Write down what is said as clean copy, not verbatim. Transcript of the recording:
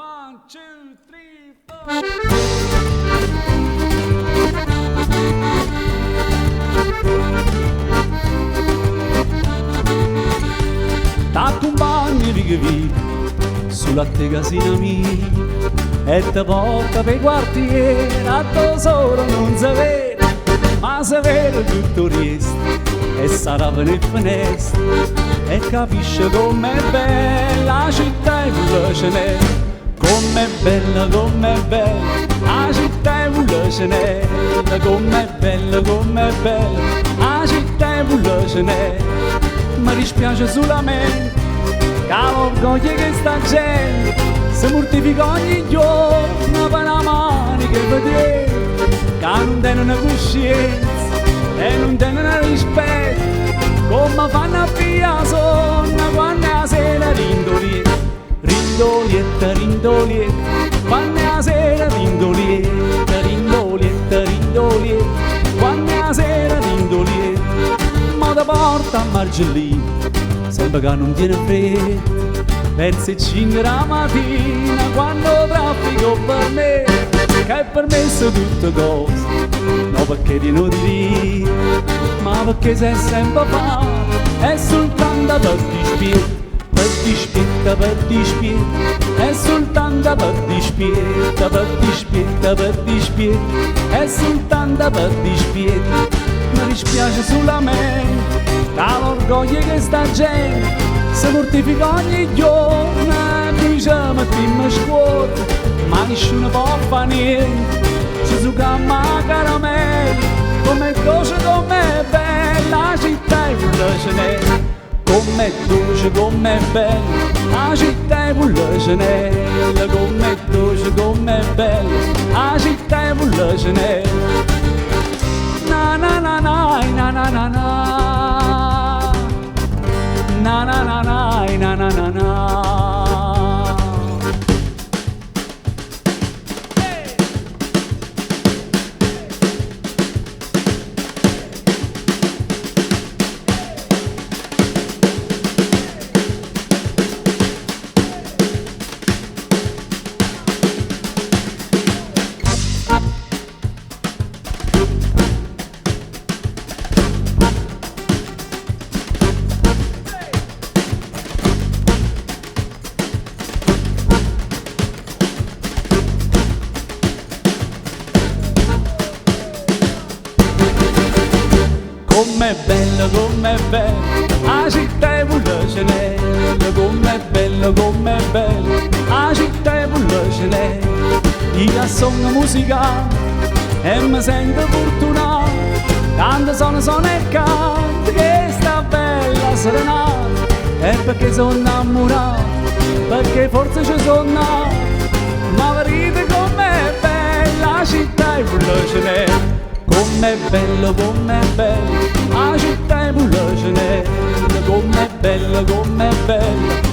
One, two, three, four. T'accumpagno vico vico, sulo a te ca si' n'amico e te porto p' 'e quartiere addò 'o sole nun se vede, ma se vede tutto 'o riesto e s'arapeno 'e ffeneste e capisce comm'è bella 'a città 'e Pullecenella. Comm'è bella, comm'è bella 'a città 'e Pullecenella, comm'è bella, comm'è bella 'a città 'e Pullecenella. Me dispiace sulamente ca l'orgoglio 'e chesta gente se murtifica ogni juorno pe' na manica 'e fetiente ca nun teneno cuscienza e nun teneno rispetto comme fanno a piglià suonno quanno è 'a sera dint' 'o lietto. Dint' 'o lietto, dint' 'o lietto, quanno è 'a sera dint' 'o lietto, dint' 'o lietto, dint' 'o lietto, quanno è 'a sera dint' 'o lietto. Mo te porto a Margellina, sempe ca nun tiene fretta, verso 'e cinche d' 'a matina, quanno 'o traffico 'o permette, ca è permesso tutte cose, no pecché tiene 'o diritto, ma pecché s'è sempe fatto, è sultanto pe dispietto. Pe dispietto, pe dispietto, è sultanto pe dispietto, pe dispietto, pe dispietto, è sultanto pe dispietto. Me dispiace sulamente ca l'orgoglio 'e chesta gente se murtifica ogni juorno e nuje ce mettimmo scuorno, ma nisciuno po' fa niente, ce zucammo 'a caramella, comm'è doce, comm'è bella 'a città 'e Pullecenella. Comm'è doce, comm'è bella 'a città 'e Pullecenella, comm'è doce, comm'è bella 'a città 'e Pullecenella. Na na na na na na na na Na na na na na na na na Comm'è bella, comm'è bella 'a città 'e Pullecenella, comm'è bella, comm'è bella 'a città 'e Pullecenella. Io ca songo musicante e me sento furtunato, tanto sono sono e canto chesta bella serenata. È pecché so' 'nnammurato, pecché forse ce so' nato, ma vedite comm'è bella 'a città 'e Pullecenella. Comm'è bello, comm'è bella 'a città 'e Pullecenella, comm'è bella, comm'è bella.